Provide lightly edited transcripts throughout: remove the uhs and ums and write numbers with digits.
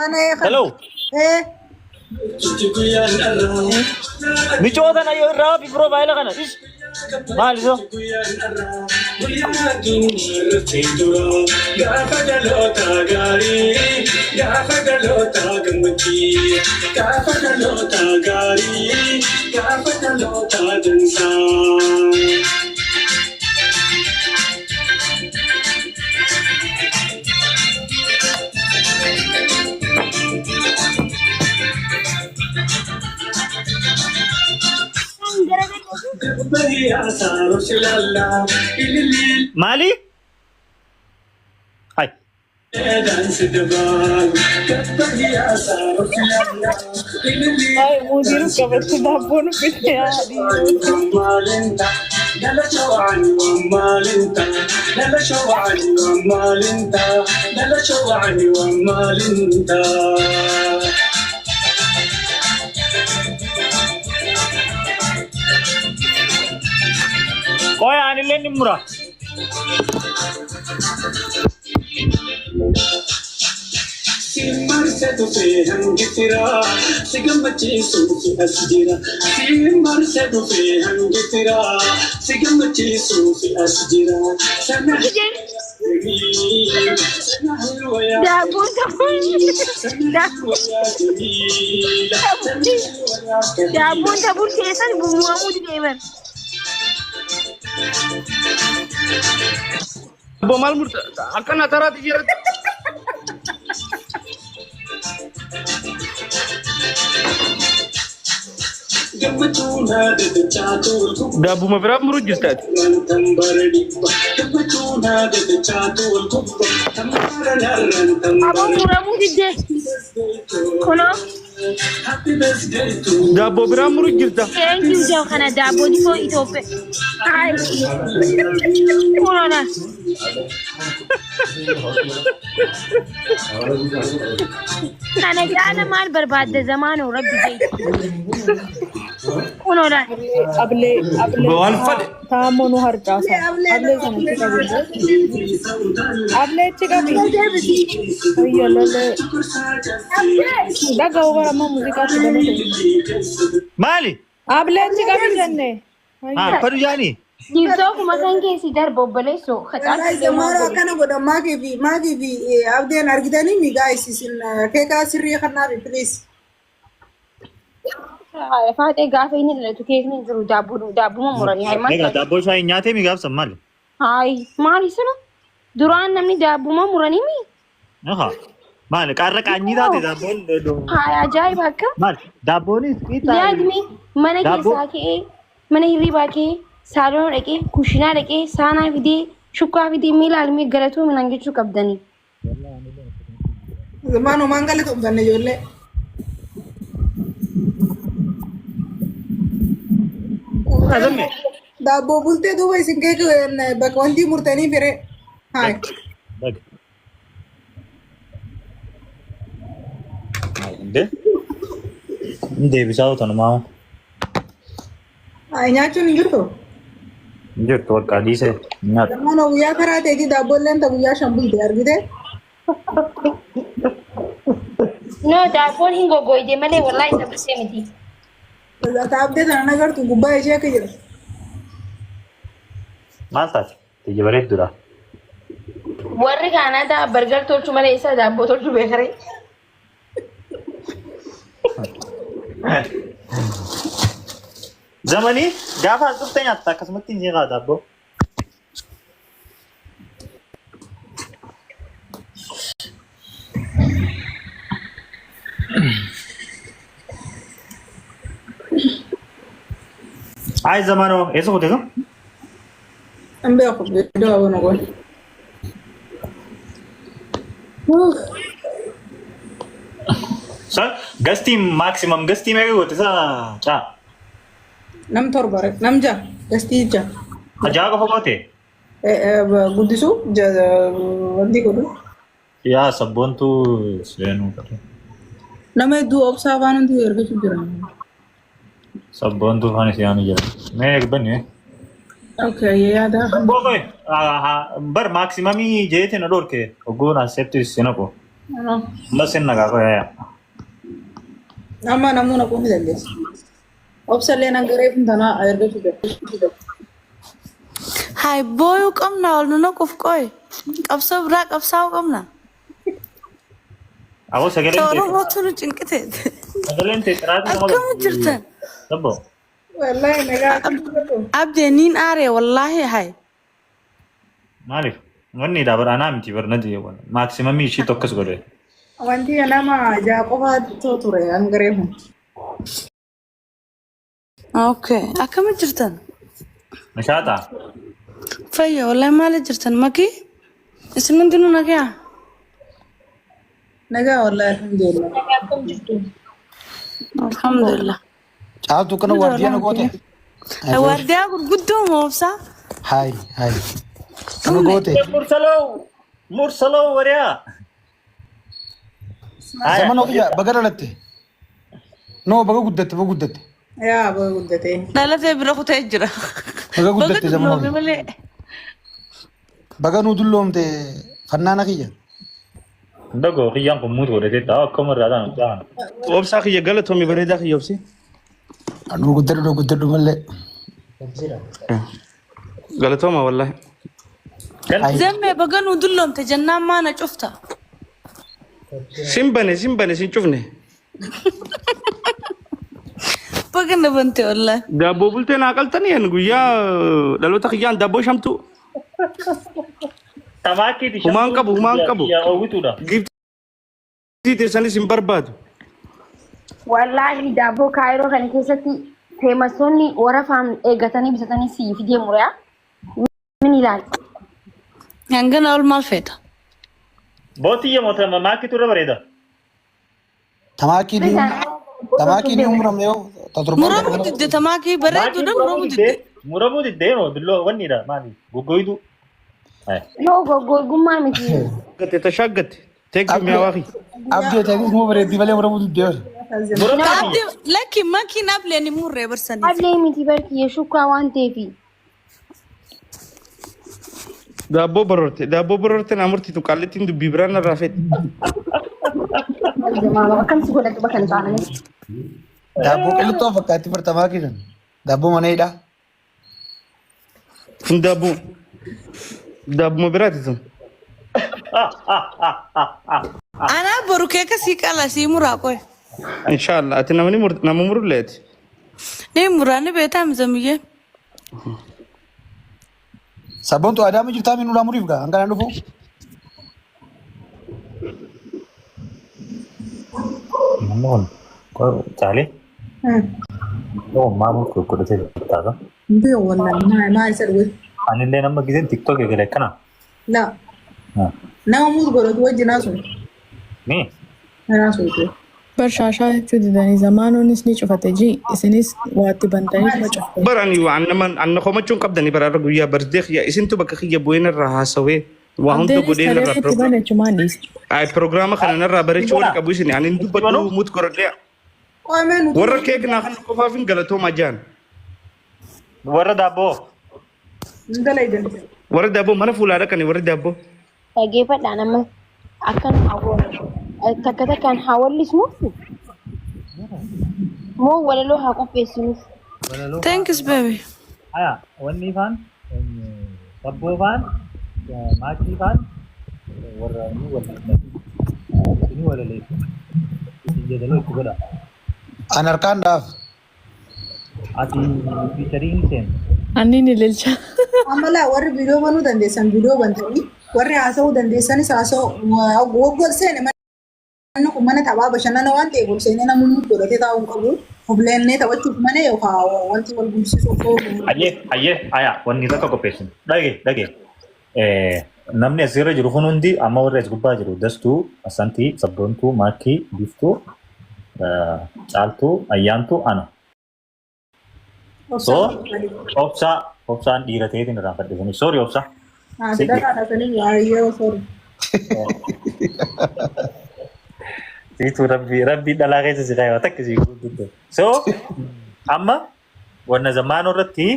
Kana ee kana. Hello. Ee. Micoo tana yoo irraa fi piroofaayila kana. Ish. Maal isoo? Gaafa dhaloota gaarii, gaafa dhaloota gammachii, gaafa dhaloota gaarii, gaafa dhaloota dansaa. Maali? Hai. Ay, muuziin qabatti daabboon uffise haadhi. Qoya anillee ni mura. Si dhufee hangi firaa, si gammachiisuuf as jira. Si marse dhufee hangi firaa, si gammachiisuuf as jira. Sana sana halwayaa, Daabboon ta'uun sana halwayaa jamiila, sana halwayaa daabboon ta'uun keessan bumu'amuu deeman. Abbo maal murta akkana taraati jirti. Gammachuun haadha dachaa toltu. Daabbuma biraa muruu jirtaati. Aboo muramuu diddee. Kunoo Daabboo biraa muruu jirta. eenyu ijaa kana daabboo difoo Itoophiyaa. Hayi. Kunoo na. Kana jaala maal barbaadda zamaanoo rabbi jee. Kunoo na. Ablee ablee Waan fadhe. taammoo nu harcaasa. Ablee sana itti qabi. Ablee itti qabi. Ayya lalee. Dhaga'uu bara amma muuziqaatti banate. Maali? Ablee itti qabi jenne. Haa, fadhu jaani. Diibsoo kuma kan keessi darba obboleessoo. Guys, Zamaanoo akkana godha maakii fi maakii fi abdeen argitanii mi guys isin keekaa sirrii kanaafi please. Faaxee gaafa inni dhalatu keekni hin jiru daabboo daabbuma muranii hayi maal Egaa daabboo shaayii nyaatee mi gaafsan maali? hayi maali sunu duraan namni daabbuma muranii mi Aha. Maali qaarra qaanyii taate daabboon hayi ajaa'iba akka maali daabboonis qiixxaa yaadmi mana Daabboo- keessaa ka'ee mana hirribaa ka'ee saaloona dhaqee kushinaa dhaqee saanaa fidee shukkaa fidee miila almee galatuu minaan jechuu qabdanii. Zamaanoo maan galatoomsanne ijoollee. Zamme. Daabboo bultee duuba isin keeka bakka wanti murtanii firee. Hayi. Baga. Inde? Hin deebisaa utanumaa. Hayi nyaachuun hin jirtu. Hin jirtu bakka dhiisee hin nyaatu. Zamaanoo guyyaa karaa ta'eeti daabboolleen ta guyyaa shan bulte argite. No daabboon hin goggoyde malee wallaahi isa bultee miti. Taabdee tana nagartu gubbaa ishee akka jiru. Maal taate? Tiyya bareedduudha. Warri Kaanaadaa bargar tolchu malee isa daabboo tolchu beekaree. Zamanii gaafa as dhuftee nyaatta akkasumatti hin jeeqaa daabboo. Ay zamanoo eessa kute sun? Hin beeku iddoo aboo goon. Sa gastii maximum gastii meeqa goote sa caa? Nam torba nam ja'a gastii ja'a. Ja'a qofa goote? Guddisuu wanti godhu. Yaa sabboontuu seenuu qabu. Nama hedduu obsaa afaan hundi ergachuu jira. Sabboontuu afaan isii aanu jira. Mee eegbanni. Okay, yaada. Boqoy bar maximumii jeete na dhorke ogguun accept si naqu. Amma sin nagaa qoyaa. Amma namuu naquu ni dandeessa. Obsallee nan garee tanaa ergachuu dandeessa. Hay booyuu qabna ol nu naquuf qoy. Qabsoo biraa qabsaa'uu qabna. Aboo sagaleen tee Oromootu nu cinqite. sagaleen tee xiraatii nama Akkam jirtan? Sabbo. Wallahi nagaa akkam jirtu. Abdee niin aaree wallaahi hay. Maaliif? Wanni dha bara anaa miti bara nati maaksimammii ishii tokkos godhe. Wanti nama ja'a qofaatu ture an garee kun. Okay. Akkam jirtan? Nashaaxaa. Fayya wallaahi maali jirtan makii? Isin hundinuu nagaa? Nagaa wallahi alhamdulillah. Akkam jirtu? Alhamdulillah. Caaltuu kana waardiyaa na goote. Waardiyaa gurguddoo moobsaa? Hayi hayi. Kana goote. Mursaloo! Mursaloo wariyaa! Zaman kiyya baga dhalatte. No baga guddatte baga guddatte. Yaa baga guddatee. Dhalatee bira kutee jira. Baga Baga guddatte zaman dulloome kiyya. malee. Baga nuu dulloomte fannaana kiyya. Dagoo kiyyaan kun muut godhatee ta'a akkuma irraa ta'an ta'an. Obsaa kiyya galatoomi bareedaa kiyya obsi. Nuu guddadhu nuu guddadhu malee. Galatooma wallaahi. Hayi. Zammee baga nuu dulloomte jennaan maana cufta. Sin bane sin bane sin cufne. Baga na bante wallaahi. Daabboo bultee naa qaltanii ani guyyaa dhaloota kiyyaan daabboo shamtu. Tamaakiiti Humaan qabu humaan qabu. Kiyyaa oowwituudha. Giiftii teessanis hin barbaadu. Wallaahi daabboo Kaayiroo kana keessatti feemasoonni warafaan eeggatanii bitatanii sii fidee muriyaa. Min ilaali. Hangana ol maal feeta? Bootiyya moota maakiitu irra bareeda. Tamaakiin tamaakiin ni umuramne yoo ta torbaan Muramuu didde tamaakii bareeduudha muramuu didde. Muramuu diddee moo dulloo wanniidha maali goggoytuu. Yoo goggogummaa miti. Gatte tashaaggatte. Teekki mi'aawaa kiyya. Abdii ta'is moo bareeddii malee muramuu diddee. Muramuu Abdii lakki makiin ableen hin murree barsaniif. Ablee miti barkiyye shukkaa waan ta'eefi. Daabboo bororte daabboo bororte naa murtitu qaallittiin dubbii biraan narraa fedhe. Akkam si godhatu bakka hin caalanii. Daabboo qillixxoo fakkaatti bar tamaakii sun. Daabboo mana hidhaa. Kun daabboo daabbuma biraati sun. Anaa boru keeka sii qala sii muraa qoy. Inshaallah ati namni nama murulleeti. Ni muraa ni beekaa mizamiyyee. Sabboontu adaama jirtaa minuudhaa muriif gaa hanga dhufu. Namni kun caalee maal godhatee taata. Biyya wallahi maa isa dhuge. Anillee nama giseen tiktok eegale akkana. La nama muut godhatu wajjin haasuu. Ni Haasuu. Barshaashaa jechuu didanii zamaanoonis ni cufate ji isinis waatti bantanii kuma cufte. Barani waan nama anna komachuun qabdani baraarra guyyaa birthday kiyya isintu bakka kiyya bu'een irraa haasawee waa hunda Abdeenis godheen irraa taree itti bane chumaan dhiise. Ay prograama kana narraa bareechuu warri qabu isin ani hin dubbadhu mut godhadhee Qoomee nuti. warra keek naa kan qofaaf hin galatoomaa jaan. Warra daabboo. Intala idan. Warri daabboo mana fuulaa dhaqani warri daabboo. Dhageeffadhaan amma akkan takka takkaan haa wallisnuuf moo walaloo haa qopheessinuuf. Thanks baby. Aya wanni ifaan sabboo faan maakii faan warra ni walaleessu ni walaleessu isin jedhaloo itti godha. An harkaan dhaaf. Ati fiicharii hin seenu. Anni ni lilcha. Amma laa warri viidiyoo banuu dandeessan viidiyoo bantanii warri haasa'uu dandeessanis haasa'uu waggol seene manni kun mana taphaa bashannana waan ta'eef ol seenee namni nuti godhatee taa'uu hin qabu. Of leennee taphachuuf malee yookaan wanti wal gulsisuuf oolu. Ayyee ayyee aya wanni takka qopheessinu. Dhage dhage. Namni asirra jiru kun hundi amma warri as gubbaa jiru Dastuu, Asantii, Sabboontuu, Maakkii, Biiftuu, Caaltuu, Ayyaantuu, ana. So obsaa obsaan dhiira ta'eetiin irraanfadhe. Sorry obsaa. Sadarkaa dhaabanii ayyee sorry. Siituu rabbii rabbii dhalaa keessa si kaayee takka si guututte. So amma wanna zamaanoo irratti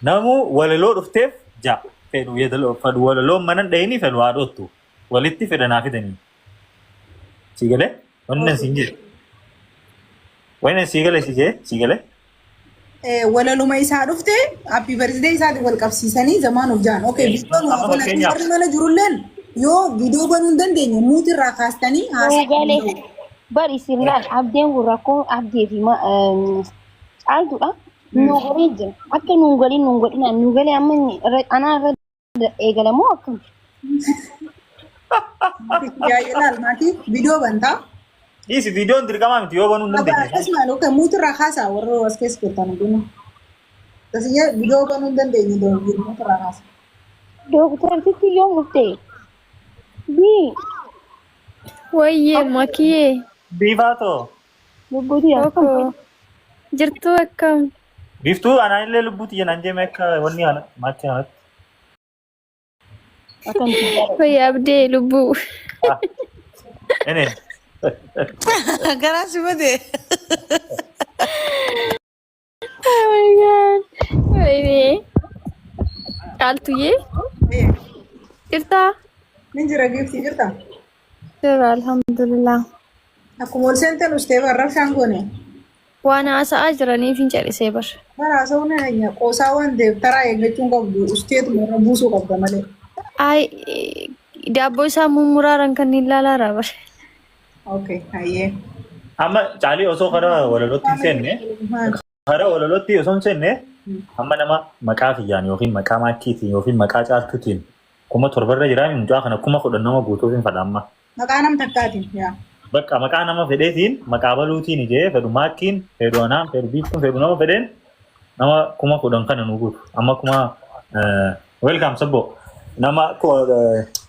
namu walaloo dhufteef ja fedhu yeedaloo fedhu walaloo mana dhayini fedhu haa dhoottu walitti fedhanaa fidanii. Si galee? Wanni siin jedhe. Wanni si galee si jee si galee? Walaluma isaa dhufte happy birthday isaatiin wal qabsiisanii zamaanuuf jaan. Okay, viidiyoo nu Amma haa banatu. fakkeenyaaf Warri mana jirulleen yoo viidiyoo banuu hin dandeenye muutii irraa kaastanii haasa'uu Nuugalee danda'u. bar isin laal abdeen kun rakkoo abdee fi caaltuudha. Nuugalee jira. Akka nuugalee nuun godhina nuugalee amma inni anaa irra eegalamoo akkam? Yaa ilaal maatii viidiyoo bantaa. Dhiisi viidiyoon dirqamaa miti yoo banuu hin Abbaa dandeenye. akkasumaan okay muutii irraa kaasaa warra as keessa jirtan hundinuu. Tasiyyee viidiyoo banuu hin dandeenye muutii irraa kaasa. Dooktartichi yoom dhufte? Bii Wayyee makiyee Biifaa too. lubbuutii akkam? Koko jirtuu akkam? Biiftuu anaan illee lubbuu tiyya naan jeeme akka wanni kana maatii kanatti. Akkam si jaalladha. Wayya abdee lubbuu. Ah, Ene. Garaa si bade. Oh my God. Wayyee. Caaltuyyee jirtaa? Nin jira giiftii jirta. Jira alhamdulillah. Akkuma ol seentan ustee barrabshaan goone. Waan haasa'aa jiraniif hin callisee bar. Bara haasa'uun enya qoosaa waan ta'eef taraa eeggachuun qabdu usteetuma irra buusuu qabda malee. Ay daabboo isaa mummuraaran kanneen ilaalaaraa bar. Okay, hayyee. Amma caalii osoo karaa walalootti hin seenne karaa walalootti osoo hin seenne amma nama maqaa kiyyaan yookiin maqaa maakkiitiin yookiin maqaa caaltuutiin 7,000rra jiraa mucaa kana 10,000 nama guutuuf hin fadha amma. Maqaa nam takkaatiin yaa. Bakka maqaa nama fedheetiin maqaa baluutiin ijee fedhu maakkiin fedhu anaan fedhu biiftuun fedhu nama fedheen nama 10,000 kana nu guutu. Amma kuma welcome sabbo nama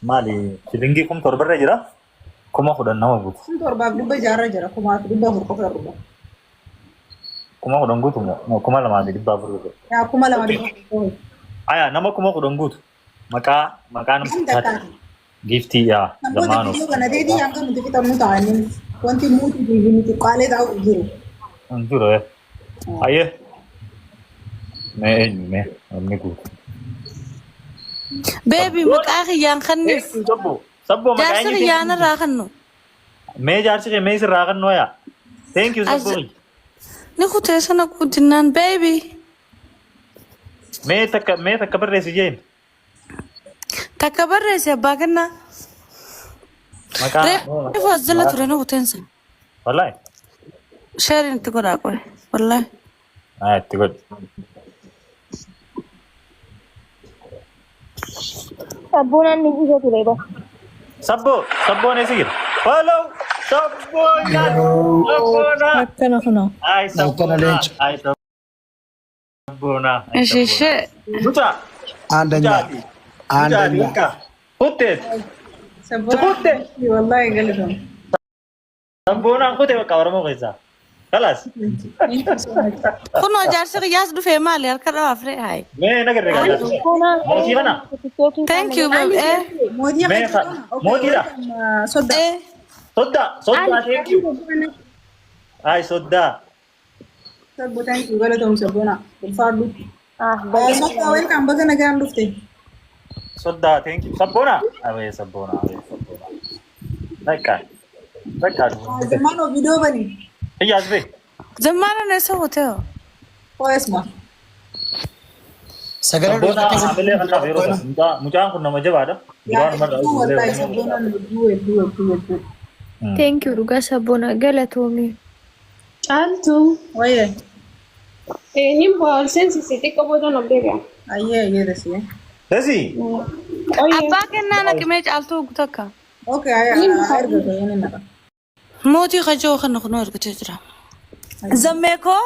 maali shilingii 7,000rra jira 10,000 nama guutu. 7600 jira 4,400 qofa irra. 10,000 guutu moo 2,400 guutu. Yaa 2,400. Aya nama 10,000 guutu maqaa maqaa Nam nama takkaatiin. Giiftii yaa Namoota zammaanoo. viidiyoo kana ta'eetii hanga nuti fixannu ta'anii wanti muutii fi nuti qaalee taa'u jiru. Hin jiru. Hayyee. Mee eenyu mee namni guutu. Beebi maqaa kiyyaan kanniif. Sabbo sabbo maqaa Jaarsi eenyu kiyyaan irraa kannu. Mee jaarsi kee mee sirraa kan nooyaa. Thank you As sabbo. ni kutee sana guddinaan beebi. Mee takka barreessi jeen. Takka barreesse abbaa kennaa. Maqaa Reefu as jala ture ni kuteensa. Wallahi. Sheeriin itti godhaa qoe. Wallahi. Haa itti godhi. Sabboonaan ni isa ture ba. Sabbo sabboon eessa jira? Hello sabboonaan sabboonaa. Akkana kunoo. Ay Akkana sabboonaa leenca. ay sabboonaa. Ay Ishee sabboonaa. ishee. Mucaa አንደኛ mucaati mucaati አንደኛ bakka kutteet Sabboonaan kutte wallahi galatoom. sabboonaan kute bakka Oromoo keessaa. Kalaas. Thank you so much. Kunoo jaarsi kiyyaas dhufee maali harka dhawaaf ree hayi. Mee nagarre gaa jaarsi. Mootii kana. Thank you babe. Eh. Mootii Mee akka jedhamu. Okay, mootiidha. welcome, sodda. Eh. Soddaa soddaa thank you. Ay soddaa. Sabbo thank you galatoom sabboona. Ulfaadhu. Ah, baga Soddaa welcome baga nagaan dhufte. Soddaa thank you. Sabboona. Abee sabboona abee sabboona. Bakka bakka. Zammaanoo viidiyoo bani. Iyyaas bee. Zammaana eessa hotee? Qo'eesma. Sagalee Sabboona dhufte hamilee kanaaf yeroo ta'u mucaan kun nama jabaadha. Yaa Duraan umarraa hedduu ijoollee wallahi Oromoo sabboonaan hedduu hedduu hedduu hedduu. Thank you dhugaa sabboona galatoomii. Caaltuu. Wayyee. Nin bu'aa ol seensisi xiqqoo booda ol deebi'a. Ayyee ayyee dasiyee. Dasi. Abbaa kennaa naqimee caaltuu takka. Okay ayyee erga ta'ee ni naqa. Mootii kajoo kana kunoo argatee jira. Zammee koo.